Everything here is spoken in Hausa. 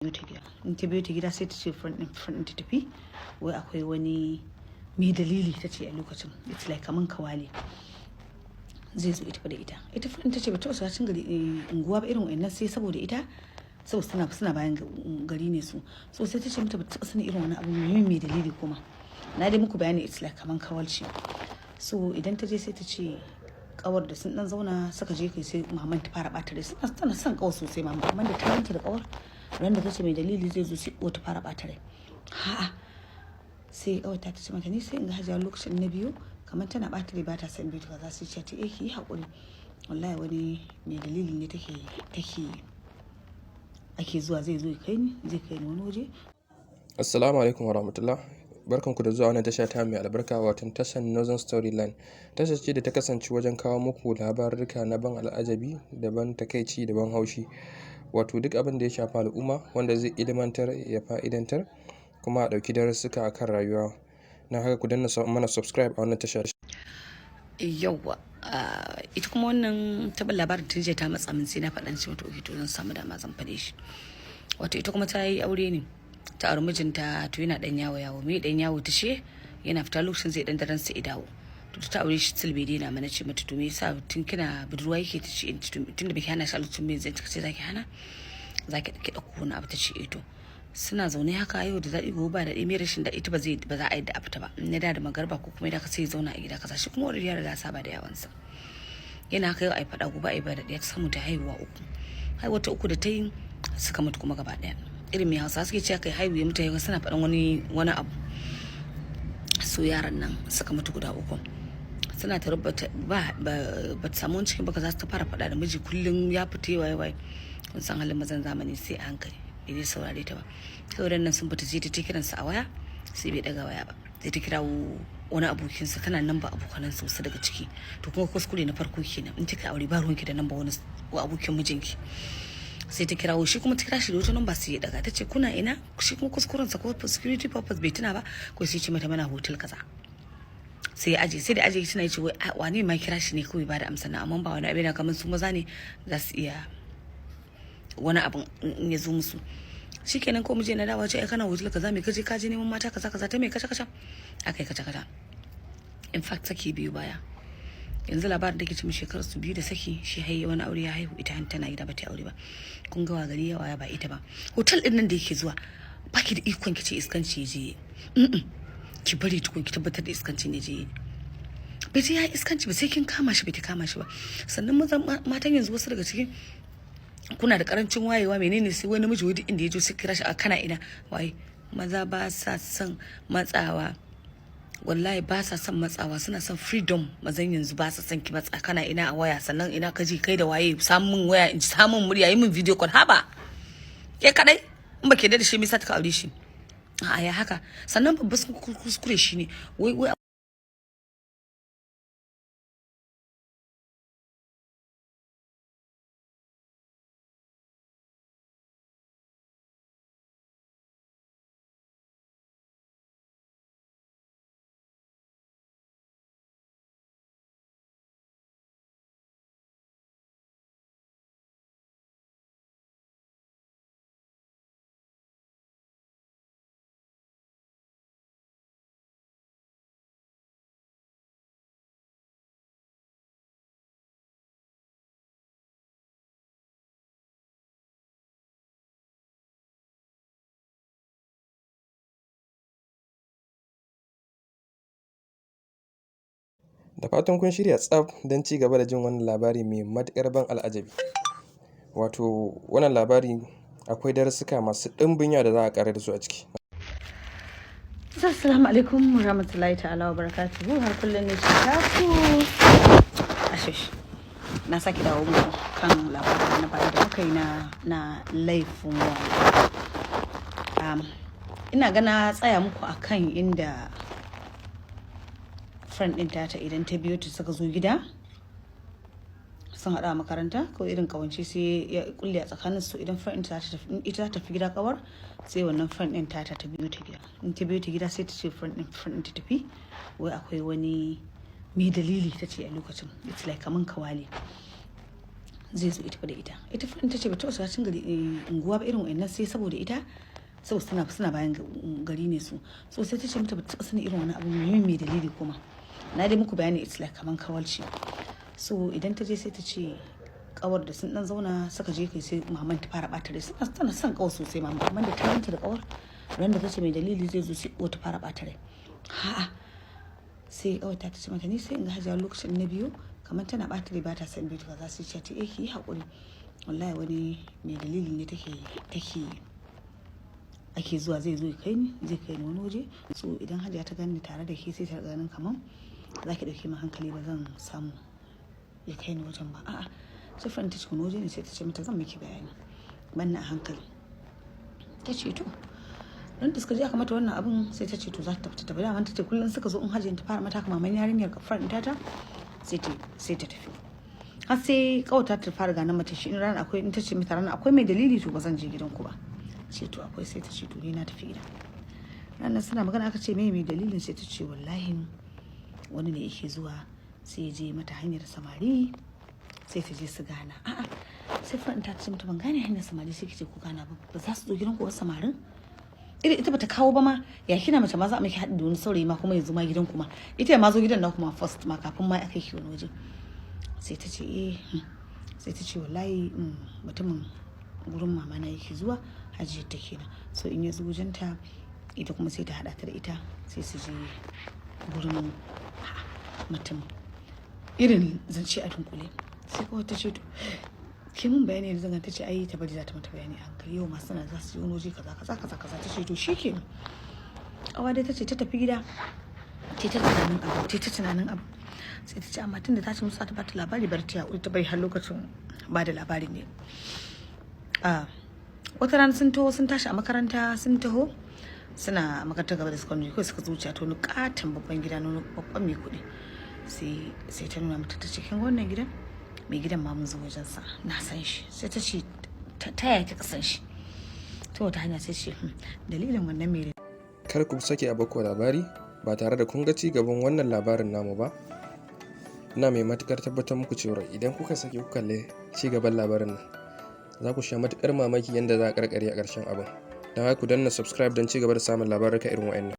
Biyo ta gida. In ta biyo ta gida, sai ta ce friend din friend ta tafi. Wai akwai wani mai dalili, ta ce a lokacin it's like kaman kawale zai zo ita da ita. Ita friend ta ce ba ta shiga cikin gari, unguwa ba irin wa'annan, sai saboda ita, saboda suna bayan gari ne su. So sai ta ce mata ba ta taɓa sanin irin wani abu mai dalili. Kuma na dai muku bayani, it's like kaman kawalci. So idan ta je, sai ta ce kawar da sun dan zauna suka je kai, sai maman ta fara bata rai. Suna tana son kawar sosai mama, amma da ta ranta da kawar, ran da tace mai dalili zai zo, sai uwa ta fara bata rai. Ha'a, sai kawar ta ce mata, ni sai in ga Hajiya lokacin na biyu kamar tana bata rai, bata son biyu kaza. Sai ce ta, eh, ki yi hakuri, wallahi wani mai dalili ne take ake zuwa, zai zo ya kai ni, zai kai ni wani waje. Assalamu alaikum wa rahmatullah. Barkanku da zuwa wannan tasha ta mai albarka, wato tashar Northern Storyline. Tashar ce da ta kasance wajen kawo muku labarurruka na ban al'ajabi, da ban takaici, da ban haushi. Wato duk abin da ya shafi al'umma wanda zai ilmantar, ya fa'idantar, kuma a ɗauki darussuka akan rayuwa. Na haka ku danna mana subscribe a wannan tasha. Yauwa, ita kuma wannan taɓa labarin tun jiya ta matsa min sai na faɗan ce mata okay, to zan samu dama zan faɗe shi. Wato ita kuma ta yi aure ne, ta auri mijinta. To yana ɗan yawo yawo, me ɗan yawo, ta ce yana fita lokacin zai ɗan daren sa ya dawo. To ta aure shi, still bai daina mana. Ce mata, to me yasa tun kina budurwa yake? Ta ce tun da baki hana shi a lokacin, me zai ce zaki hana, zaki ki ɗauko wani abu? Ta ce eh. To suna zaune haka, yau da daɗi, gobe ba daɗi, mai rashin daɗi, ita ba zai ba za a yi da afta ba, in ya da magarba ko kuma idan ka sai ya zauna a gida kaza. Shi kuma already ya riga saba da yawansa, yana haka, yau ai faɗa, gobe ai ba daɗi. Ta samu ta haihuwa uku. Haihuwa ta uku da ta yi, suka mutu kuma gaba ɗaya. Irin mai Hausa suke cewa kai haihu ya mutu haihuwa, suna faɗan wani abu. So yaran nan suka mutu guda uku. Suna ta rubuta ba ba ta samu wani cikin baka, za su ta fara faɗa da miji, kullum ya fita waye waye. Kun san halin mazan zamani, sai a hankali. Bai zai saurare ta ba. Sauran nan sun fita, sai ta kiransa a waya, sai bai daga waya ba. Sai ta kirawo wani abokinsa, tana nan ba abokanan su wasu daga ciki. To kuma kuskure na farko kenan, in kika aure, ba ruwanki da namba wani abokin mijinki. Sai ta kirawo shi kuma, ta kira shi da wata namba, sai ya daga. Ta ce, kuna ina? Shi kuma kuskurensa ko security purpose bai tuna ba ko, sai ce mata, mana hotel kaza. Sai ya aje. Sai da aje tana ce, wai wane ma kira shi ne kawai ba da amsa na? Amma ba wani abin, kamar su maza ne, za su iya wani abin in ya zo musu. Shikenan, ko muje na dawo, ce ai kana hotel kaza, me kaje? Kaje neman mata kaza kaza, ta me kaca kaca akai kaca kaca. In fact, saki biyu baya. Yanzu labarin da ke cikin shekarar su 2 da saki shi, haye wani aure, ya haihu, ita tana gida ba ta aure ba. Kun ga gari yawa ba ita ba. Hotel din nan da yake zuwa, baki da ikon ki ce iskanci je. Ki bari tukun ki tabbatar da iskanci ne je. Bai ce ya iskanci ba, sai kin kama shi, bai ta kama shi ba. Sannan matan yanzu, wasu daga cikin kuna da karancin wayewa. Menene sai wani miji wani inda ya jo sai kira shi a kana ina waye? Maza ba sa son matsawa, wallahi ba sa son matsawa, suna son freedom. Mazan yanzu ba sa son ki matsa, kana ina a waya, sannan ina ka ji, kai da waye, samun waya in ji, samun murya, yi min video call. Haba, ke kadai in ba ke da shi, me yasa ka aure shi? A ya haka. Sannan babban kuskure shi ne wai wai Da fatan kun shirya tsaf don ci gaba da jin wannan labari mai matuƙar ban al'ajabi. Wato wannan labari akwai darussuka masu ɗimbin yawa da za a ƙara da su a ciki. Assalamu alaikum warahmatullahi ta'ala wa barakatuhu. Har kullum ne ce taku Ashish. Na sake dawo muku kan labarin na baya da muka yi na laifin wa. Ina gana tsaya muku akan inda friend ɗin tata, idan ta biyo ta suka zo gida, sun haɗu a makaranta ko irin kawance sai ya kulle a tsakanin su. Idan friend ɗin ta tafi, ita ta tafi gida kawar, sai wannan friend ɗin tata ta biyo ta gida. In ta biyo ta gida, sai ta ce friend ɗin friend ɗin ta tafi. Wai akwai wani mai dalili, ta ce a lokacin it's like kaman kawale Zai zo ita da ita. Ita friend ta ce ba ta shiga cikin gari, unguwa ba irin wa'annan, sai saboda ita saboda suna bayan gari ne su. So sai ta ce mata ba ta taɓa sanin irin wani abu mai mai dalili. Kuma na dai muku bayani, it's like kaman kawalci. So idan ta je, sai ta ce kawar da sun dan zauna suka je kai, sai maman ta fara bata rai. Tana son kawar sosai mama, amma da ta ganta da kawar ran da ta ce mai dalili zai zo, sai uwa ta fara bata rai. Ha'a, sai kawar ta ce mata, ni sai in ga Hajiya lokacin na biyu kamar tana bata rai, ba ta son biyu kaza. Sai ce ta, eh, ki yi hakuri, wallahi wani mai dalili ne take ake zuwa, zai zo ya kai ni, zai kai ni wani waje. So idan Hajiya ta gani tare da ke, sai ta ganin kamar za ki dauke min hankali, ba zan samu ya kai ni wajen ba. A'a, sai friend ta ce, wani waje ne? Sai ta ce mata, zan miki bayani, banna a hankali. Ta ce to, ran da suka je aka mata wannan abun, sai ta ce to, za ta tafi. Ta tafi. Daman ta ce kullum suka zo, in Hajiya ta fara mata haka, maman yarinyar kafar ta sai ta tafi, har sai kawata ta fara gane mata shi. In rana akwai, in ta ce mata rana akwai mai dalili, to ba zan je gidan ku ba. Ce to akwai. Sai ta ce to, ni na tafi gida. Ranar suna magana, aka ce mai dalilin? Sai ta ce wallahi wani ne yake zuwa, sai ya je mata hanyar samari, sai ta je su gana. A'a, sai friend ta ce mata, ban gane hanyar samari sai kice ku gana ba, ba za su zo gidan ku ba samarin? Ita ita bata kawo ba ma, ya kina mace ma za a miki haɗi da wani saurayi ma, kuma yanzu ma gidan kuma ita ma zo gidan na kuma first ma kafin ma aka ki wani waje. Sai ta ce eh. Sai ta ce wallahi mutumin gurin mama na yake zuwa, Hajiyar ta kenan. So in ya zo wajenta, ita kuma sai ta haɗa ta da ita, sai su je gurin mutum. Irin zance a dunkule, sai kawai ta ce to, ke mun bayani da zan. Ta ce ai ta bari, za ta mata bayani a hankali, yau masu na za su je wani waje kaza kaza kaza kaza. Ta ce to, shikenan. Kawa dai ta ce ta tafi gida, ta ta tunanin abu, ta ta tunanin abu. Sai ta ce amma tunda ta ce musu ta bata labari, bar ta yaƙuri, ta bari har lokacin ba da labari ne. A wata rana sun taho, sun tashi a makaranta, sun taho suna makarantar gaba da secondary, kawai suka zuciya ta wani katon babban gida na wani babban mai kuɗi. Sai ta nuna mata, ta ce, kin wannan gidan? Mai gidan ma mun zo wajen sa, na san shi. Sai ta ce, ta yaya kika san shi, ta wata hanya? Sai ce dalilin wannan mai Kar ku sake a baku labari ba tare da kun ga ci gaban wannan labarin namu ba. Ina mai matukar tabbatar muku cewa idan kuka sake kuka kalli ci gaban labarin nan, za ku sha matukar mamaki yadda za a karkare a ƙarshen abin. Don haka ku danna subscribe don ci gaba da samun labaruka irin wa'annan.